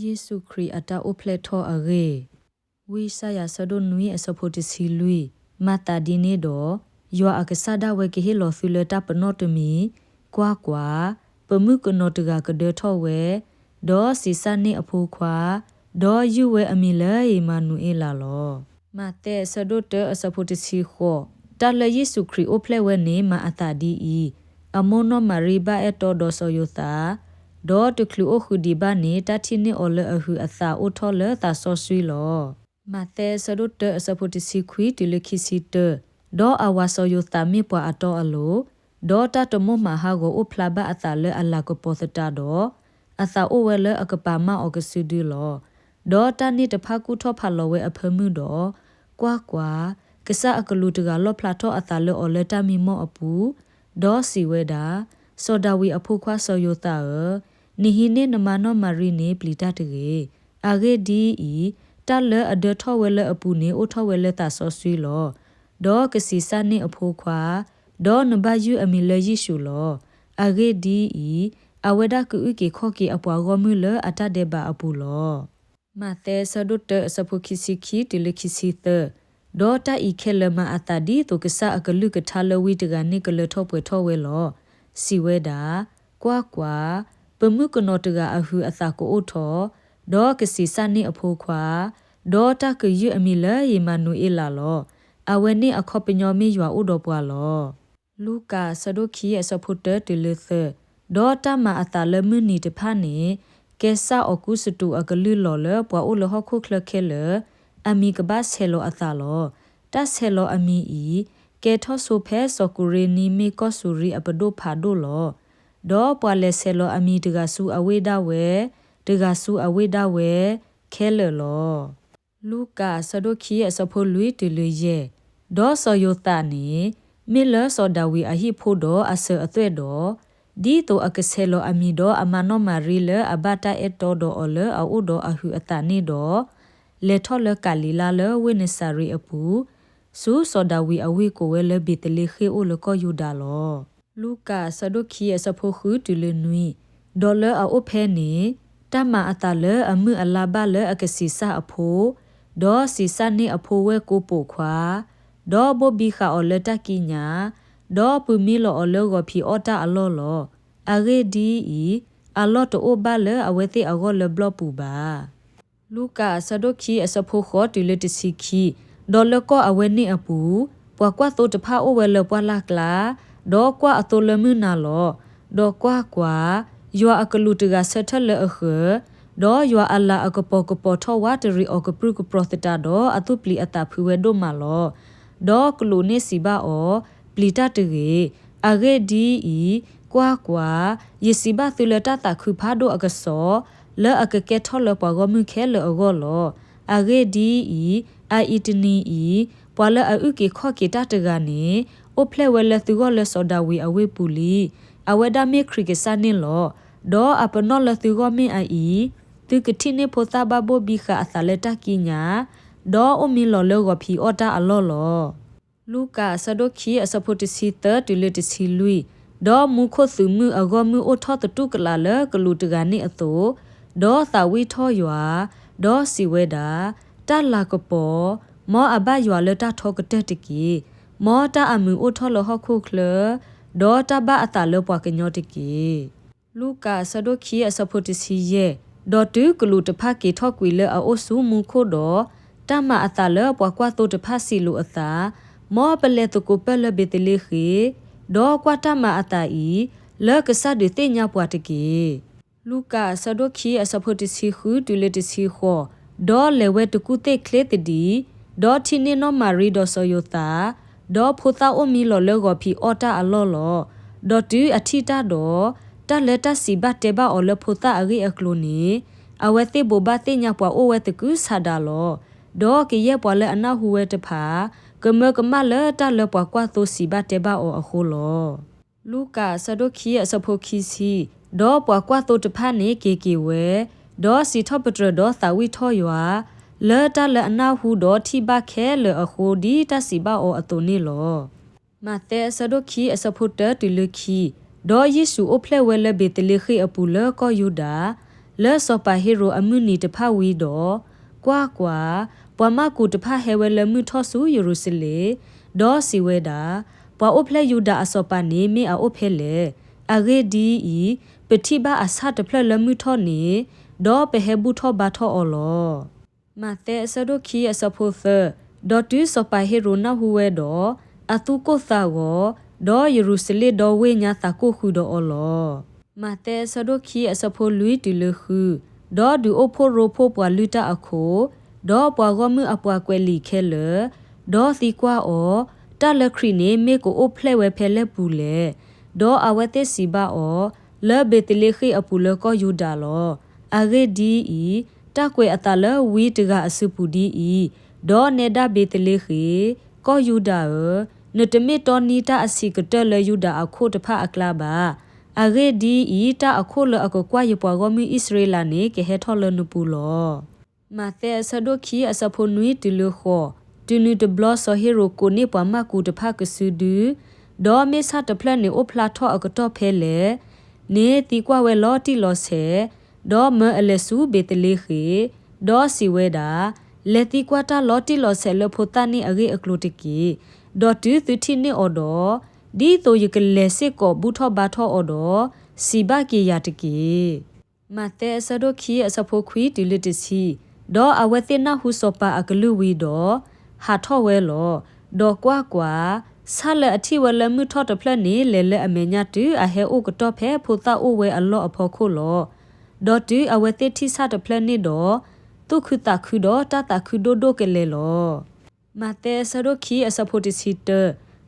ယ့ၣ်ၡူးခရံာ်အတၢ်အိၣ်ဖျဲၣ်ထီၣ်အဂ့ၢ်, ဝံယၡါယၤဆၢဒိၣ်နွံအဆၢဖိတဆံလွံၢ်, မၤသးဒ်န့ၣ်ဒီး, ယွၤအကစၢ်ဒၣ်ဝဲကဟ့ၣ်လီၤသုလၢတၢ်ပနီၣ်တမံၤ, ကွၢ်ကွၢ်, ပမုၣ်ကနီၤတဂၤကဒၢထီၣ်ဝဲ, ဒီးစံးစၢ်န့ၢ်အဖိခွါ, ဒီးယုၢ်ဝဲအမံၤလၢအ့မၤနူၤအ့လးလီၤ. မးသဲအဆၢဒိၣ်တၢအဆၢဖိတဆံဃိး, တၢ်လၢယ့ၣ်ၡူးခရံာ်အိၣ်ဖျဲၣ်ဝဲန့ၣ်မၤအသးဒ်အံၤ, အမိၢ်နီၢ်မၤရံဘၣ်အဲၣ်တီဒီးစီၤယိၤသး, ဒီးတချုးအိၣ်ဃုာ်ဒံးဘၣ်န့ၣ် တၢ်ထံၣ်န့ၢ်အီၤလၢအဟုးအသးအိၣ်ထီၣ်လၢသးစီဆှံလီၤ. မးသဲအဆၢဒိၣ်တၢအဆၢဖိတဆံခွံတုၤလၢခံဆံတၢ, ဒီးအဝၤစီၤယိၤသးမ့ၢ်ပှၤအတီအလိၤ, ဒီးတၢ်တမိၣ်မၤဟးဂီၤအိၣ်ဖျါဘၣ်အသးလၢအလၤကပီၤသတးဒီး, အသးအိၣ်ဝဲလၢအကပာ်မၢ်အီၤကစုဒုလီၤ. ဒီးတၢ်န့ၣ်တဖၣ်ကူၣ်ထီၣ်ဖးလီၤဝဲအဖၢမုၢ်ဒီး, ကွၢ်ကွၢ်, ကစၢ်အကလူးတဂၤလီၣ်ဖျါထီၣ်အသးလၢအီၤလၢတၢ်မံမီၢ်အပူၤ, ဒီးစံးဝဲဒၣ်, စီၤဒၤဝံးအဖိခွါစီၤယိၤသးဧၢ, နဟံးန့ၢ်နမါနီၢ်မၤရံန့ၣ်ပျံၤတၢ်တဂ့ၤ. အဂ့ၢ်ဒ်အံၤ, တၢ်လၢအဒၢထီၣ်ဝဲလၢအပူၤန့ၣ်အိၣ်ထီၣ်ဝဲလၢသးစီဆှံလီၤ. ဒီးကစံးစၢ်န့ၢ်အဖိခွါ, ဒီးနဘၣ်ယုၢ်အမံၤလၢယ့ၣ်ၡူးလီၤ. အဂ့ၢ်ဒ်အံၤ, အဝဲဒၣ်ကအုၣ်က့ၤခီၣ်က့ၤအပှၤဂီၢ်မုၢ်လၢအတၢ်ဒဲးဘးအပူၤလီၤ. မးသဲအဆၢဒိၣ်တၢအဆၢဖိခံဆံခံတုၤလၢခံဆံသၢ, ဒီးတၢ်အံၤခဲလၢာ်မၤအသးဒ်သိးကစၢ်အကလုၢ်ကထါလၢဝံတဂၤန့ၣ်ကလၢၤထီၣ်ပှဲၤထီၣ်ဝဲလီၤ. စံးဝဲဒၣ်, ကွၢ်ကွၢ်, ပမုၣ်ကနီၤတဂၤအဟုးအသးကအိၣ်ထီၣ်, ဒီးကစံးစၢ်န့ၢ်အဖိခွါ, ဒီးတၢ်ကယုၢ်အမံၤလၢအ့မၤနူၤအ့လးလီၤ. အဝဲန့ၣ်အခီပညီမ့ၢ်ယွၤအိၣ်ဒီးပှၤလီၤ. လူၤကၣ်အဆၢဒိၣ်ခံအဆၢဖိတၢတုၤလၢသၢ, ဒီးတၢ်မၤအသးလၢမုၢ်နံၤတဖၣ်န့ၣ်, ကဲစၢ်အီကူစတူးအကလုၢ်လီၤလၢပှၤအိၣ်လၢဟီၣ်ခိၣ်ချၢခဲလၢာ်, အမံၤကဘၣ်ဆဲးလီၤအသးလီၤ. တၢ်ဆဲးလီၤအမံၤအံၤ, ကဲထီၣ်ဆိဖဲစီၤကူၤရ့နံမ့ၢ်ကီၢ်စူၤရံအပဒိၣ်ဖးဒိၣ်လီၤ. ဒီးပှၤလဲၤဆဲးလီၤအမံၤတဂၤဆူအဝ့ၢ်ဒၣ်ဝဲ, တဂၤဆူအဝ့ၢ်ဒၣ်ဝဲ, ခဲလၢာ်လီၤ. လူၤကၣ်အဆၢဒိၣ်ခံအဆၢဖိလွံၢ်တုၤလၢယဲၢ်, ဒီးစီၤယိၤသးန့ၣ်, မ့ၢ်လၢစီၤဒၤဝံးအဟံၣ်ဖိဒီးအစၢၤအသွဲၣ်ဒီး, ဒ်သိးအကဆဲးလီၤအမံၤဒီးအမါနီၢ်မၤရံလၢအဘၣ်တၢ်အဲၣ်တီဒီးအီၤလၢအအိၣ်ဒီးအဟုးအသးန့ၣ်ဒီး, လဲၤထီၣ်လၢကၤလံၤလါလၢဝ့ၢ်နစၤရ့းအပူၤ, ဆူစီၤဒၤဝံးအဝ့ၢ်ကိးဝဲလၢဘ့းသလ့ဃ့ၣ်အိၣ်လၢကီၢ်ယူဒၤလီၤ. လူၤကၣ်အဆၢဒိၣ်ခံအဆၢဖိဃုတုၤလၢနွံ, ဒီးလၢအအိၣ်ဖဲန့ၣ်, တၢ်မၤအသးလၢအမုၢ်အလါဘၣ်လၢအကစံးစၢ်အဖိ, ဒီးစံးစၢ်န့ၢ်အဖိဝဲၢ်ကိပိာ်ခွါ, ဒီးဘိၣ်ဘံဃာ်အီၤလၢတၢ်ကံးညာ်, ဒီးပုၢ်မံလီၤအီၤလၢဂီၤဖံးအီၣ်တၢ်အလီၢ်လီၤ. အဂ့ၢ်ဒ်အံၤ, အလီၢ်တအိၣ်ဘၣ်လၢအဝဲသ့ၣ်အဂီၢ်လၢဘျီၣ်ပူၤဘၣ်. လူၤကၣ်အဆၢဒိၣ်ခံအဆၢဖိဃိးတုၤလၢတဆံခံ, ဒီးလၢကီၢ်အဝဲန့ၣ်အပူၤ, ပှၤကွၢ်သိတဖၣ်အိၣ်ဝဲလၢပှၢ်လၢ်ကျါ, ဒီးကွၢ်အသိလၢမုၢ်နၤလီၤ. ဒီးကွၢ်ကွၢ်, ယွၤအကလူးတဂၤဆၢထၢၣ်လၢအဃၢၤ, ဒီးယွၤအလၤအကပီၤကပီၤထီၣ်ဝးတရံးအီၤကပြုၢ်ကပြီၤသတးဒီးအသူၣ်ပျံၤအသးဖုးဝဲဒိၣ်မးလီၤ. ဒီးကလူးန့ၣ်စံးဘၣ်အီၤ, ပျံၤတၢ်တဂ့ၤ. အဂ့ၢ်ဒ်အံၤ, ကွၢ်ကွၢ်, ယစံးဘၣ်သုလၢတၢ်သးခုဖးဒိၣ်အကစီၣ်, လၢအကကဲထီၣ်လၢပှၤဂီၢ်မုၢ်ခဲလၢာ်အဂီၢ်လီၤ. အဂ့ၢ်ဒ်အံၤ, အအံၤတနံၤအံၤ, ပှၤလၢအအုၣ်က့ၤခီၣ်က့ၤတၢ်တဂၤန့ၣ်, အိၣ်ဖျဲၣ်ဝဲလၢသုဂီၢ်လၢစီၤဒၤဝံးအဝ့ၢ်ပူၤလံ. အဝဲဒၣ်မ့ၢ်ခရံာ်ကစၢ်န့ၣ်လီၤ. ဒီးအပနီၣ်လၢသုဂီၢ်မ့ၢ်အအံၤ, သုကထံၣ်န့ၢ်ဖိသၣ်ဘၣ်ဘိၣ်ဘံဃာ်အသးလၢတၢ်ကံးညာ်, ဒီးအိၣ်မံလီၤလၢဂီၤဖံးအီၣ်တၢ်အလီၢ်လီၤ. လူၤကၣ်အဆၢဒိၣ်ခံအဆၢဖိတဆံသၢတုၤလၢတဆံလွံၢ်, ဒီးမူခိၣ်သုးမုၢ်အဂီၢ်မုၢ်အိၣ်ထီၣ်သတူၢ်ကလာ်လၢကလူးတဂၤန့ၣ်အသိး, ဒီးသးဝံၣ်ထီၣ်ယွၤ, ဒီးစံးဝဲဒၣ်, တၢ်လၤကပီၤ, မ်အဘၣ်ယွၤလၢတၢ်ထီကတၢၢ်တက့ၢ်. မ်တၢ်အမုာ်အိၣ်ထီၣ်လၢဟီၣ်ခိၣ်ချၢ, ဒီးတၢ်ဘၣ်အသးလၢပှၤကညီတက့ၢ်. လူၤကၣ်အဆၢဒိၣ်ခံအဆၢဖိတဆံယဲၢ်, ဒီးတုၤကလူးတဖၣ်က့ၤထီၣ်ကွံာ်လၢအအိၣ်ဆူမူခိၣ်ဒီး, တၢ်မၤအသးလၢပှၤကွၢ်သိတဖၣ်စံးလိာ်အသး, မ်ပလဲၤသကိးပၢၢ်လၢဘ့းသလ့ဃ့ၣ်, ဒီးကွၢ်တၢ်မၤအသးအံၤ, လၢကစၢ်ဒုးသ့ၣ်ညါပှၤတက့ၢ်. လူၤကၣ်အဆၢဒိၣ်ခံအဆၢဖိတဆံဃုတုၤလၢတဆံဃိး, ဒီးလဲၤဝဲတကူၣ်သ့ၣ်ချ့သဒံး, ဒီးထံၣ်န့ၢ်နီၢ်မၤရံဒီးစီၤယိၤသး, ဒီးဖိသၣ်အိၣ်မံလီၤလၢဂီၤဖံးအီၣ်တၢ်အလီၢ်လီၤ. ဒီးတုၤအထံၣ်တၢ်ဒီး, တၢ်လၢတၢ်စံးဘၣ်တဲဘၣ်အီၤလၢဖိသၣ်အဂ့ၢ်အကျိၤန့ၣ်, အဝဲသ့ၣ်ဘိးဘၣ်သ့ၣ်ညါပှၤအိၣ်ဝဲသကုၤဆးဒးလီၤ. ဒီးကယဲၢ်ပှၤလၢအနၢ်ဟူဝဲတဖၣ်, ကမၢကမၣ်လၢတၢ်လၢပှၤကွၢ်သိစံးဘၣ်တဲဘၣ်အီၤအဃိလီၤ. လူၤကၣ်အဆၢဒိၣ်ခံအဆၢဖိခံဆံ, ဒီးပှၤကွၢ်သိတဖၣ်န့ၣ်က့ၤက့ၤဝဲ, ဒီးစံးထီၣ်ပတြၢၤဒီးသးဝံၣ်ထီၣ်ယွၤ, လၢတၢ်လၢအနၢ်ဟူဒီးထံၣ်ဘၣ်ခဲလၢာ်အဃိဒ်တၢ်စံးဘၣ်အီၤအသိးန့ၣ်လီၤ. မးသဲအဆၢဒိၣ်ခံအဆၢဖိတၢတုၤလၢခံ, ဒီးယ့ၣ်ၡူးအိၣ်ဖျဲၣ်ဝဲလၢဘ့းသလ့ဃ့ၣ်အပူၤလၢကီၢ်ယူဒၤ, လၢစီၤပၤဟ့ရိာ်အမုၢ်နံၤတဖၣ်ဝံၤဒီး, ကွၢ်ကွၢ်, ပှၤမၢ်ကူးတဖၣ်ဟဲဝဲလၢမုၢ်ထီၣ်ဆူယရူၤၡလ့ၣ်, ဒီးစံးဝဲဒၣ်, ပှၤအိၣ်ဖျဲၣ်ယူဒၤအစီၤပၤန့ၣ်မ့ၢ်အအိၣ်ဖဲလဲၣ်. အဂ့ၢ်ဒ်အံၤ, ပထံၣ်ဘၣ်အဆၣ်တဖျၢၣ်လၢမုၢ်ထီၣ်န့ၣ်, ဒီးပဟဲဘူၣ်ထီၣ်ဘါထီၣ်အီၤလီၤ. မးသဲအဆၢဒိၣ်ခံအဆၢဖိသၢ, ဒီးတုၤစီၤပၤဟ့ရိာ်နၢ်ဟူဝဲဒီး, အသူၣ်ကိၢ်သးဂီၤ, ဒီးယရူၤၡလ့ၣ်ဒီဝ့ၢ်ညါသးကိၢ်ဃုာ်ဒီးအီၤလီၤ. မးသဲအဆၢဒိၣ်ခံအဆၢဖိလွံၢ်တုၤလၢဃု, ဒီးဒုးအိၣ်ဖှိၣ်ရိဖှိၣ်ပှၤလုၢ်တၢ်အခိၣ်, ဒီးပှၤဂီၢ်မုၢ်အပှၤကွဲးလံာ်ခဲလၢာ်, ဒီးသံကွၢ်အီၤ, တၢ်လၢခရံာ်န့ၣ်မ့ၢ်ကအိၣ်ဖျဲၣ်ဝဲဖဲလဲၣ်ပူၤလဲၣ်. ဒီးအဝဲသ့ၣ်စံးဘၣ်အီၤ, လၢဘ့းသလ့ဃ့ၣ်အပူၤလၢကီၢ်ယူဒၤလီၤ. အဂ့ၢ်ဒ်အံၤ, တၢ်ကွဲးအသးလၢဝံတဂၤအစုပူၤဒ်အံၤ, ဒီးနဲဒၣ်ဘ့းသလ့ဃ့ၣ်, ကီၢ်ယူဒၤဧၢ, နတမ့ၢ်တီနံတၢ်အဆံးကတၢၢ်လၢယူဒၤအခိၣ်တဖၣ်အကျါဘၣ်. အဂ့ၢ်ဒ်အံၤ, တၢ်အခိၣ်လၢအကကွၢ်ယပှၤဂီၢ်မုၢ်အံၣ်စရ့လးန့ၣ် ကဟဲထီၣ်လၢနပူၤလီၤ. မးသဲအဆၢဒိၣ်ခံအဆၢဖိနွံတုၤလၢဃိး, တုၤနုၤတဘျီစီၤဟ့ရိာ်ကိးန့ၢ်ပှၤမၢ်ကူးတဖၣ်ကစုဒု, ဒီးမ့ၢ်ဆၣ်တဖျၢၣ်န့ၣ်အိၣ်ဖျါထီၣ်အကတီၢ်ဖဲလဲၣ်, န့ၣ်သံကွၢ်ဝဲလီၤတံၢ်လီၤဆဲး, ဒီးမၢအလဲၤဆူဘ့းသလ့ဃ့ၣ်, ဒီးစံးဝဲဒၣ်, လဲၤသံကွၢ်တၢ်လီၤတံၢ်လီၤဆဲးလၢဖိသၣ်န့ၣ်အဂ့ၢ်အကျိၤတက့ၢ်. ဒီးတုၤသုထံၣ်န့ၢ်အီၤဒီး, ဒ်သိးယကလဲၤစ့ၢ်ကီးဘူၣ်ထီၣ်ဘါထီၣ်အီၤဒီး, စံးဘၣ်က့ၤယၤတက့ၢ်. မးသဲအဆၢဒိၣ်ခံအဆၢဖိခွံတုၤလၢတဆံ, ဒီးအဝဲသ့ၣ်နၢ်ဟူစီၤပၤအကလုၢ်ဝံၤဒီး, ဟးထီၣ်ဝဲလီၤ. ဒီးကွၢ်ကွၢ်, ဆၣ်လၢအထံၣ်ဝဲလၢမုၢ်ထီၣ်တဖျၢၣ်န့ၣ် လဲၤလၢအမဲာ်ညါတုၤအဟဲအိၣ်ကတီၢ်ဖဲဖိသၣ်အိၣ်ဝဲအလီၢ်အဖီခိၣ်လီၤ. ဒီးတုၤအဝဲသ့ၣ်ထံၣ်ဆၣ်တဖျၢၣ်န့ၣ်ဒီး, သူၣ်ခုသးခုဒီးတၢ်သးခုဒိၣ်ဒိၣ်ကလဲာ်လီၤ. မးသဲအဆၢဒိၣ်ခံအဆၢဖိတဆံတၢ,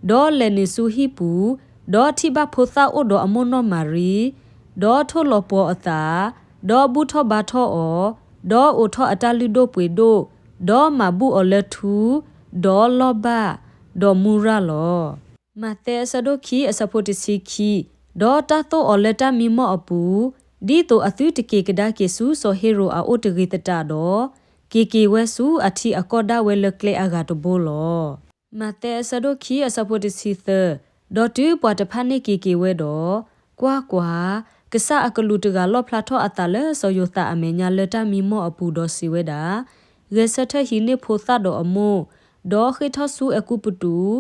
ဒီးလဲၤနုာ်ဆူဟံၣ်ပူၤ, ဒီးထံၣ်ဘၣ်ဖိသၣ်အိၣ်ဒီးအမိၢ်နီၢ်မၤရံ, ဒီးထိၣ်လီၤပှီၤအသး, ဒီးဘူၣ်ထီၣ်ဘါထီၣ်အီၤ, ဒီးအိးထီၣ်အတၢ်လုၢ်ဒိၣ်ပှ့ၤဒိၣ်, ဒီးမၤဘူၣ်အီၤလၢထူ, ဒီးလီၢ်ဘၣ်, ဒီးမူရၣ်လီၤ. မးသဲအဆၢဒိၣ်ခံအဆၢဖိတဆံခံ, ဒီးတၢ်သိၣ်အီၤလၢတၢ်မံမီၢ်အပူၤ, ဒ်သိးအသုတက့ၤကဒါက့ၤဆူစီၤဟ့ရိာ်အအိၣ်တဂ့ၤသတးဒီး, က့ၤက့ၤဝဲဆူအထံအကီၢ်ဒၣ်ဝဲလၢကျဲအဂၤတဘိလီၤ. မးသဲအဆၢဒိၣ်ခံအဆၢဖိတဆံသၢ, ဒီးတုၤပှၤတဖၣ်န့ၣ်က့ၤက့ၤဝဲဒီး, ကွၢ်ကွၢ်, ကစၢ်အကလူးတဂၤလီၣ်ဖျါထီၣ်အသးလၢစီၤယိၤသးအမဲာ်ညါလၢတၢ်မံမီၢ်အပူၤဒီးစံးဝဲဒၣ်, ဂဲၤဆၢထၢၣ်ဟံးန့ၢ်ဖိသၣ်ဒီးအမိၢ်, ဒီးဃ့ၢ်ထီၣ်ဆူအဲၤကူပတူး,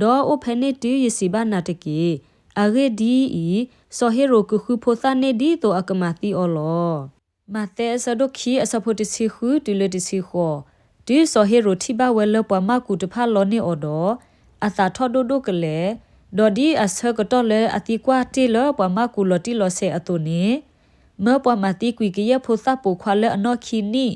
ဒီးအိၣ်ဖဲန့ၣ်တုၤယစံးဘၣ်နၤတက့ၢ်. အဂ့ၢ်ဒ်အံၤ, စီၤဟ့ရိာ်ကဃုဖိသၣ်န့ၣ်ဒ်သိးအကမၤသံအီၤလီၤ. မးသဲအဆၢဒိၣ်ခံအဆၢဖိတဆံဃုတုၤလၢတဆံဃိး, တုၤစီၤဟ့ရိာ်ထံၣ်ဘၣ်ဝဲလၢပှၤမၢ်ကူးတဖၣ်လီန့ၢ်အီၤဒီး, အသးထီၣ်ဒိၣ်ဒိၣ်ကလဲာ်, ဒီးဒ်အဆၢကတီၢ်လၢအသံကွၢ်တ့ၢ်လၢပှၤမၢ်ကူးလီၤတံၢ်လီၤဆဲးအသိးန့ၣ်, မၢပှၤမၤသံကွံာ်ကယဲၢ်ဖိသၣ်ပိာ်ခွါလၢအနီၢ်ခံနံၣ်,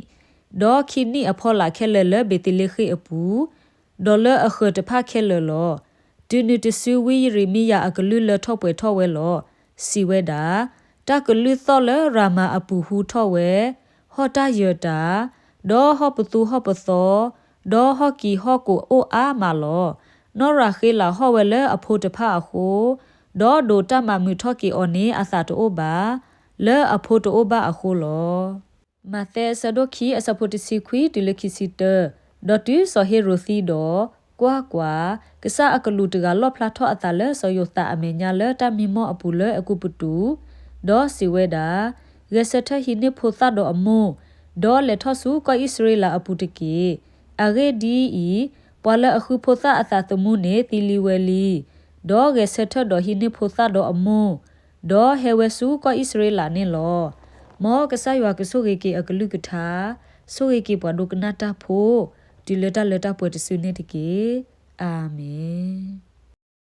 ဒီးခံနံၣ်အဖီလာ်ခဲလၢာ်လၢဘ့းသလ့ဃ့ၣ်အပူၤ, ဒီးလၢအဃၢၤတဖၣ်ခဲလၢာ်လီၤ. တုၤနုၤတစုဝံယံးရမံယၤအကလုၢ်လၢထီၣ်ပှဲၤထီၣ်ဝဲလီၤ. စံးဝဲဒၣ်, တၢ်ကလုၢ်သီၣ်လၢရၤမၤအပူၤဟူထီၣ်ဝဲ, ဟီၣ်တၢ်ယၢၤတၢ်, ဒီးဟီၣ်ပသူဟီၣ်ပသီ, ဒီးဟီၣ်ကံၤဟီၣ်ကိာ်အိၣ်အါမးလီၤ. နီၢ်ရၤဃ့လးဟီၣ်ဝဲလၢအဖိတဖၣ်အဃိ, ဒီးဒိးတၢ်မၤမုာ်ထီၣ်က့ၤအီၤန့ၣ်အသးတအိၣ်ဘၣ်, လၢအဖိတအိၣ်ဘၣ်အဃိလီၤ. မးသဲအဆၢဒိၣ်ခံအဆၢဖိတဆံခွံတုၤလၢခံဆံတၢ, ဒီးတုၤစီၤဟ့ရိာ်သံဒီး, ကွၢ်ကွၢ်, ကစၢ်အကလူးတဂၤလီၣ်ဖျါထီၣ်အသးလၢစီၤယိၤသးအမဲာ်ညါလၢတၢ်မံမီၢ်အပူၤလၢအဲၤကူပတူး, ဒီးစံးဝဲဒၣ်, ဂဲၤဆၢထၢၣ်ဟံးန့ၢ်ဖိသၣ်ဒီးအမိၢ်, ဒီးလဲၤထီၣ်ဆူကီၢ်အံၣ်စရ့လးအပူၤတက့ၢ်. အဂ့ၢ်ဒ်အံၤ, ပှၤလၢအဃုဖိသၣ်အသးသမူန့ၣ်သံလံဝဲလံ. ဒီးဂဲၤဆၢထၢၣ်ဒီးဟံးန့ၢ်ဖိသၣ်ဒီးအမိၢ်, ဒီးဟဲဝဲဆူကီၢ်အံၣ်စရ့လးန့ၣ်လီၤ. မ်ကစၢ်ယွၤကဆိၣ်ဂ့ၤက့ၤအကလုၢ်ကထါ, ဆိၣ်ဂ့ၤက့ၤပှၤဒိကနၣ်တၢ်ဖိ, တုၤလၢတၢ်လၢတၢ်ပှဲၤတစုန့ၣ်တက့ၢ်. အၤမ့ၣ်.